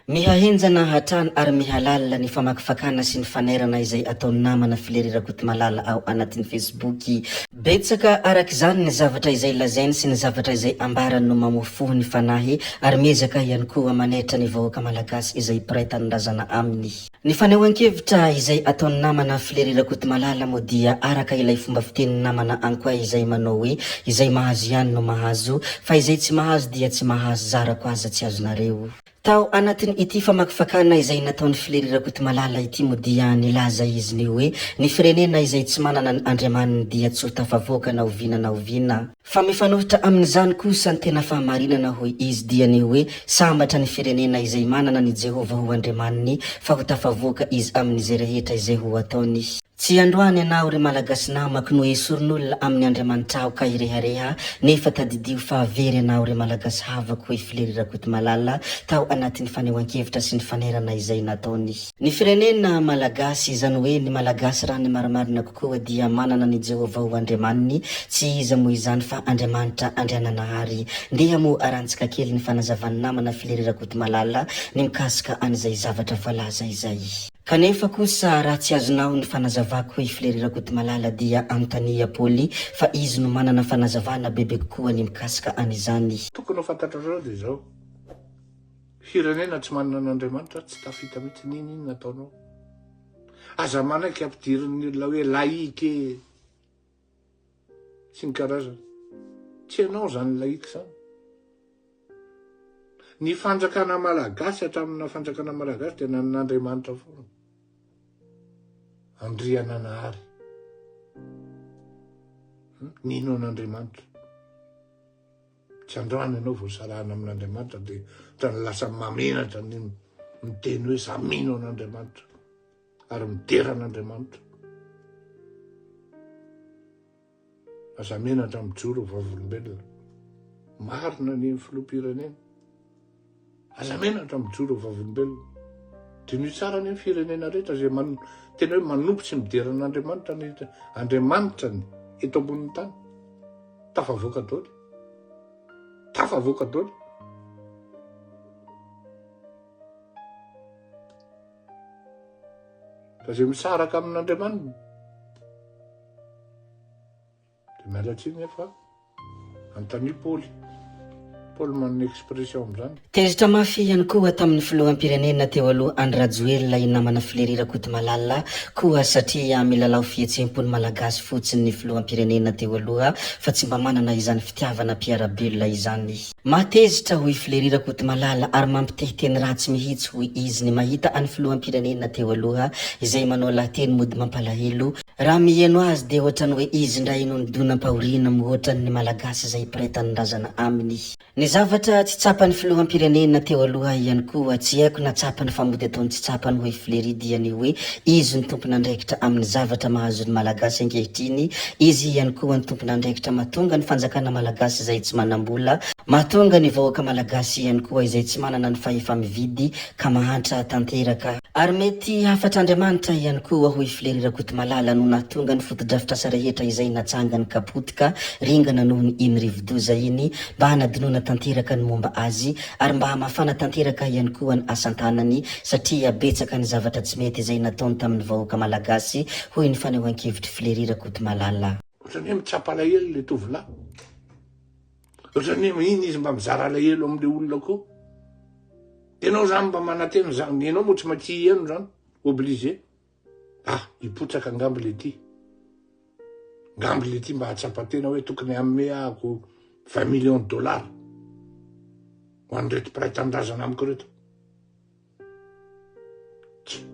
Mihahenjana hatrany ary mihalalina ny famakifakana sy ny fanairana izay ataon'ny namana Filery Rakotomalala ao anatin'ny Facebook. Betsaka araka izany ny zavatra izay lazainy sy ny zavatra izay ambarany no mamofoho ny fanahy ary miezaka ihany koa manaitra ny vahoaka malagasy izay mpiray tanindrazana aminy. Ny fanehoan-kevitra izay ataon'ny namana Filery Rakotomalala moa dia araka ilay fomba fitenin'ny namana Ankoay izay manao hoe izay mahazo ihany no mahazo fa izay tsy mahazo dia tsy mahazo zarako aza tsy azonareo. Tao anatin ity famakifakana izay nataon'i Filery Rakotomalala ity moa dia nilaza izy ny hoe ny firenena izay tsy manana ny Andriamaniny dia tsy ho tafavoaka na oviana na oviana. Fa mifanohitra amin'izany kosa ny tena fahamarinana hoy izy dia ny hoe sambatra ny firenena izay manana an'i Jehovah ho Andriamaniny fa ho tafavoaka izy amin'izay rehetra izay ho ataony. Tsy androany ianao ry Malagasy namako no esorin'olona amin'ny Andriamanitraho ka hirehareha nefa tadidio fa very ianao ry Malagasy havako hoy Flery Rakotomalala tao anatin'ny fanehoan-kevitra sy ny fanairana izay nataony. Ny firenena Malagasy, izany hoe ny Malagasy raha ny marimarina kokoa dia manana an'i Jehovah ho Andriamaniny, tsy iza moa izany fa Andriamanitra Andriananahary. Ndeha moa arantsika kely ny fanazavan'ny namana Flery Rakotomalala ny mikasika an'izay zavatra voalaza izay. Kanefa kosa raha tsy azonao ny fanazavako i Flery Rakotomalala dia anontania Paoly fa izy no manana fanazavana bebe kokoa ny mikasika an'izany. Tokony ho fantatrareo dia izao, firenena tsy manana an'Andriamanitra tsy tafita mihitsy n'inon'inona ataonao. Aza manaiky ampidirin'ny olona hoe laïque sy ny karazany. Tsy ianao izany laïque izany. Ny fanjakana malagasy hatramin'ny fanjakana malagasy dia nanan'Andriamanitra foana. Andriananahary. Hmm? Nino an'Andriamanitra. Tsy androany ianao vao sarahana amin'Andriamanitra dia ohatran'ny lasa mamenatra ny miteny hoe za mino an'Andriamanitra ary midera an'Andriamanitra. Aza menatra mijoro ho vavolombelona. Marina ny filoham-pirenena. Aza menatra mijoro ho vavolombelona. Diniho tsara anie ny firenena rehetra izay man, tena hoe manompo sy midera an'Andriamanitra ny Andriamanitra ny eto ambonin'ny tany. Tafavoaka daholo. Tafavoaka daholo. Fa izay misaraka amin'Andriamaniny Dia miala tsiny nefa anontanio Paoly. Paoly manana expression amin'izany. Tezitra mafy ihany koa tamin'ny filoham-pirenena teo aloha Andry Rajoelina i namana Flery Rakotomalala koa satria milalao fihetseham-pon'ny Malagasy fotsiny ny filoham-pirenena teo aloha fa tsy mba manana izany fitiavana mpiara-belona izany. Mahatezitra hoy Flery Rakotomalala ary mampitehy teny ratsy mihitsy hoy izy ny mahita an'ny filoham-pirenena teo aloha izay manao lahateny mody mampalahelo Raha miheno azy dia ohatran'ny hoe izy indray no nidonam-pahoriana mihoatra ny Malagasy izay mpiray tanindrazana aminy. Ny zavatra tsy tsapan'ny filoham-pirenena teo aloha ihany koa, tsy haiko na tsapany fa mody ataony tsy tsapany hoy Fleury dia ny hoe izy no tompon'andraikitra amin'ny zavatra mahazo ny Malagasy ankehitriny, izy ihany koa no tompon'andraikitra mahatonga ny fanjakana Malagasy izay tsy manam-bola, mahatonga ny vahoaka Malagasy ihany koa izay tsy manana ny fahefa-mividy ka mahantra tanteraka. Ary mety hafatr'Andriamanitra ihany koa hoy Flery Rakotomalala no nahatonga ny fotodrafitrasa rehetra izay natsangany ka potika ringana noho ny iny rivodoza iny mba hanadinoana tanteraka ny momba azy ary mba hamafana tanteraka ihany koa ny asan-tanany satria betsaka ny zavatra tsy mety izay nataony tamin'ny vahoaka Malagasy hoy ny fanehoan-kevitr'i Flery Rakotomalala. Ohatran'ny hoe mitsapa alahelo ilay tovolahy. Ohatran'ny hoe iny izy mba mizara alahelo amin'ilay olona koa. Enao zany mba manantena zany, enao moa tsy maintsy hiheno zany, obligé. Ah, hipotsaka angambo le ty. Ngambo le ty mba hahatsapa tena hoe tokony hanome ahako 20 millions de dollars ho an'ireto mpiray tanindrazana amiko reto. Tsy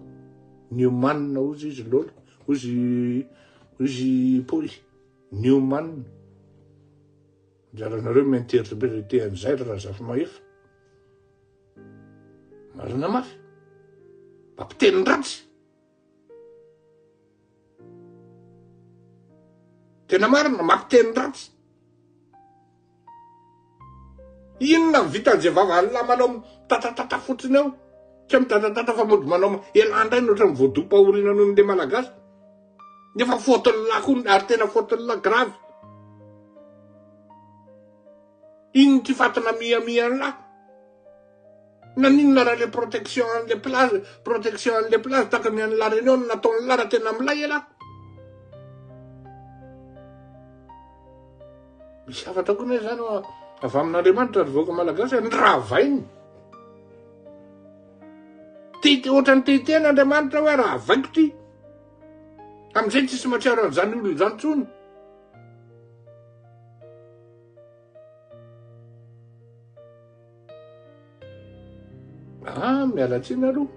niomanina ozy izy lolo, ozy ozy Paoly, niomanina. Anjaranareo mi-interpréter an'izay ry Razafimahefa. Marina mafy. Mpampiteny ratsy. Tena marina, mampiteny ratsy. Inona ny vitan'izay vava manao mitatatata fotsiny eo? Tsy mitatatata fa mody manao elah indray no ohatran'ny voadom-pahoriana noho ny le malagasy. Nefa faute-n'ny koa ary tena faute-n'ny grave. Inona ity fatina mihamia an'lah? Naninona raha le protection an'le plage, protection an'le plage tahaka ny an'i La Réunion no nataon'lah raha tena milay elah. Misy hafatra koa ne zany avy amin'Andriamanitra ry vahoaka malagasy a, ny ravainy. Te ohatran'ny te hiteny Andriamanitra hoe ravaiko ty. Amin'izay tsisy mahatsiaro an'izany olona izany intsony. Ah, miala tsiny aloha.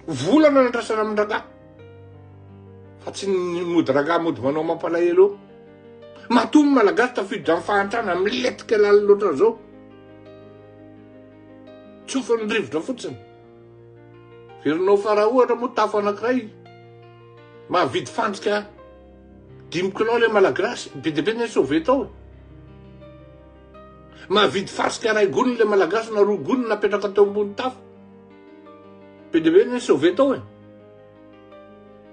Vola no andrasana amin-drangahy. Fa tsy ny mody rangahy mody manao mampalahelo eo. Matoa ny Malagasy tafiditra amin'ny fahantrana milentika lalina ohatran'izao. Tsofin'ny rivotra fotsiny. Verinao fa raha ohatra moa tafo anankiray mahavidy fandrika dimy kilao le Malagasy, be dia be ny sauvé tao e. Mahavidy fasika iray gony le Malagasy na roa gony napetraka teo ambony tafo. Be dia be ny sauvé tao e.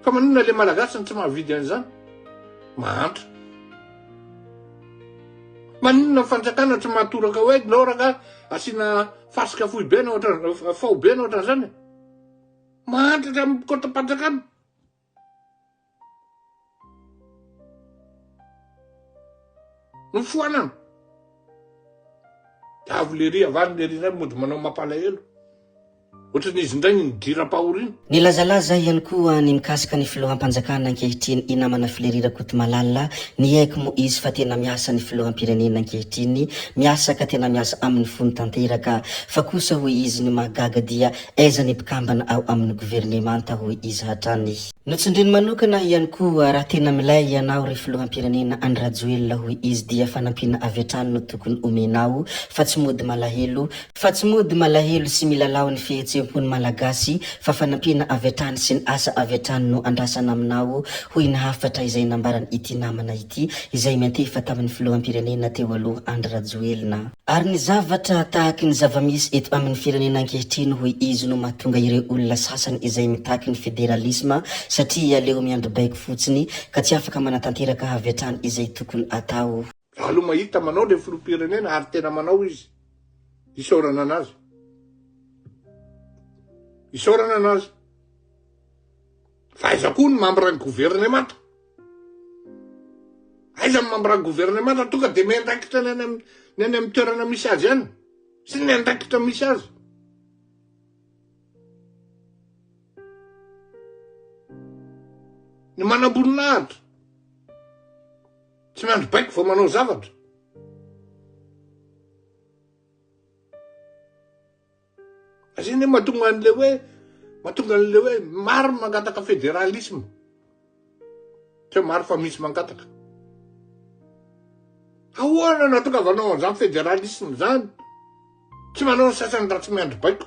Fa maninona le Malagasy no tsy mahavidy an'izany? Mahantra. Maninona ny fanjakana tsy mahatoraka hoe nao rangahy asiana fasika foibe na ohatra faobe na ohatran'izany e? Mahantra hatramin'ny kotam-panjakana. Nofoanana. Dia avy lery avy any lery indray mody manao mampalahelo. Ohatran'izy indray ny nidiram-pahoriana. Nilazalaza ihany koa ny mikasika ny filoham-panjakana ankehitriny i namana Fleury Rakotomalala, niaiky moa izy fa tena miasa ny filoham-pirenena ankehitriny, miasa ka tena miasa amin'ny fony tanteraka, fa kosa hoy izy ny mahagaga dia aiza ny mpikambana ao amin'ny governemanta hoy izy hatrany. Notsindriny manokana ihany koa raha tena milay ianao ry filoham-pirenena Andry Rajoelina hoy izy dia fanampiana avy hatrany no tokony omenao fa tsy mody malahelo fa tsy mody malahelo sy milalao ny fihetseham-pon'ny Malagasy fa fanampiana avy hatrany sy ny asa avy hatrany no andrasana aminao hoy ny hafatra izay nambaran ity namana ity izay miantefa tamin'ny filoham-pirenena teo aloha Andry Rajoelina. Ary ny zavatra tahaky ny zava-misy eto amin'ny firenena ankehitriny hoy izy no mahatonga ireo olona sasany izay mitaky ny federalisma satria aleo miandry baiko fotsiny ka tsy afaka manatanteraka avy hatrany izay tokony atao. Za aloha mahita manao le filoham-pirenena ary tena manao izy. Isaorana anazy. Isaorana anazy. Fa aiza koa ny membre ny gouvernemanta? Aiza ny membre ny gouvernemanta tonga dia miandraikitra ny any amin'ny ny any amin'ny toerana misy azy any sy ny andraikitra misy azy. Ny manamboninahitra tsy miandry baiko vao manao zavatra. Zay ne mahatonga an'le hoe mahatonga an'le hoe maro ny mangataka fédéralisme. Tsy hoe maro fa misy mangataka. Ahoana no ahatongavanao an'izany fédéralisme zany? Tsy manao ny sasany raha tsy miandry baiko.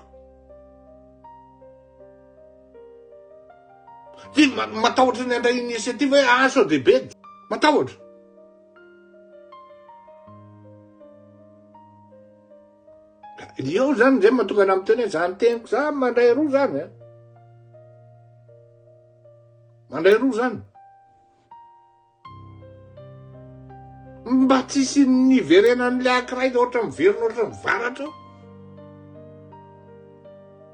Ty matahotra ny handray initiative hoe ah sao dia bedy. Matahotra. Eo zany zay mahatonga anah miteny hoe zany teniko zany mandray roa zany a. Mandray roa zany. Mba tsisy niverenan'le ankiray de ohatra miverina ohatra mivaratra ao.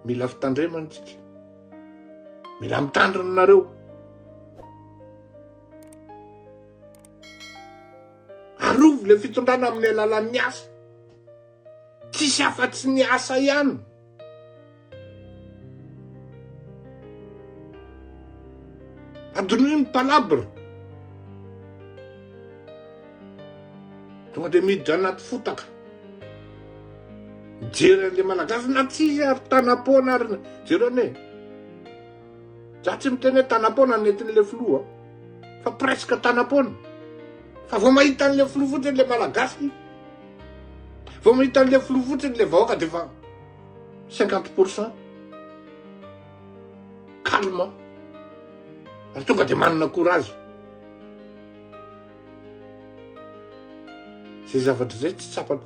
Mila fitandremana tsika. Mila mitandrina nareo. Arovy le fitondrana amin'ny alalan'ny asa. Tsisy afa-tsy ny asa ihany. Adinoy ny palabre. Tonga dia miditra anaty fotaka. Mijery an'ilay Malagasy na tsisy ary tanam-poana ary jereo anie. Za tsy miteny hoe tanam-poana nentin'ilay filoha fa presque tanam-poana. Fa vao mahita an'ilay filoha fotsiny ilay Malagasy, vao mahita an'ilay filoha fotsiny ilay vahoaka dia efa 50% calme ary tonga dia manana courage. Zay zavatra zay tsy tsapa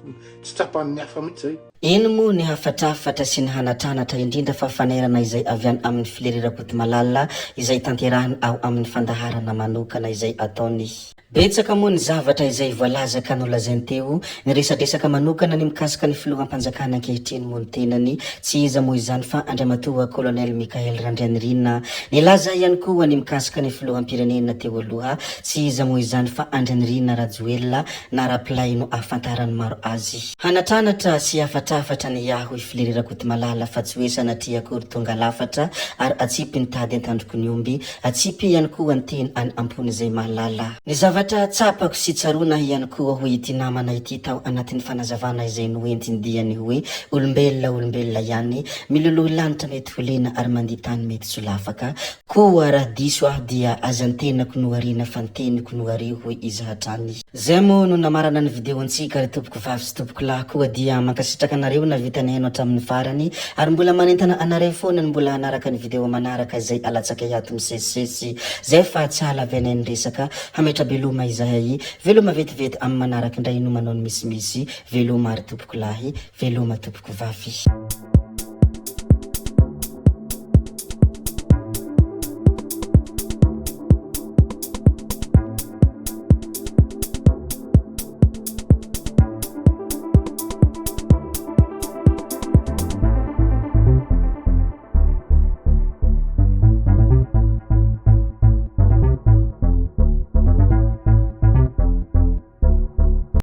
tsy tsapan'ny hafa mihitsy zay. Eny moa ny hafatrafatra sy ny hanatranatra indrindra fa fanairana izay avy any amin'ny Fleury Rakotomalala izay tanterahiny ao amin'ny fandaharana manokana izay ataony. Betsaka moa ny zavatra izay voalaza ka nolazainy teo, niresadresaka manokana ny mikasika ny filoham-panjakana ankehitriny moa ny tenany, tsy iza moa izany fa Andriamatoa Colonel Michael Randrianirina. Nilaza ihany koa ny mikasika ny filoham-pirenena teo aloha, tsy iza moa izany fa Andrianirina Rajoelina na Rapilay no ahafantaran'ny maro azy. Hanatranatra sy hafatrafatra ny ahy hoy Flery Rakotomalala fa tsy hoe sanatria akory tonga lafatra ary atsipy ny tady an-tandroky ny omby, Atsipy ihany koa ny teny any am-pon'izay mahalala. Ny zavatra tsapako sy tsaroana ihany koa hoy ity namana ity tao anatin'ny fanazavana izay noentiny dia ny hoe olombelona olombelona ihany, miloloha lanitra mety ho lena ary mandia tany mety tsy ho lafaka, koa raha diso aho dia aza ny tenako no ariana fa ny teniko no ario hoy izy hatrany. Zay moa no namarana ny video antsika ry tompoko vavy sy tompoko lahy koa dia mankasitraka anareo navita nihaino hatramin'ny farany ary mbola manentana anareo foana ny mbola hanaraka ny video manaraka izay alatsakay ato misesisesy zay fa tsy hahalavianay ny resaka hametra-beloma izahay veloma vetivety amin'ny manaraka indray no manao ny misimisy veloma ry tompoko lahy veloma tompoko vavy.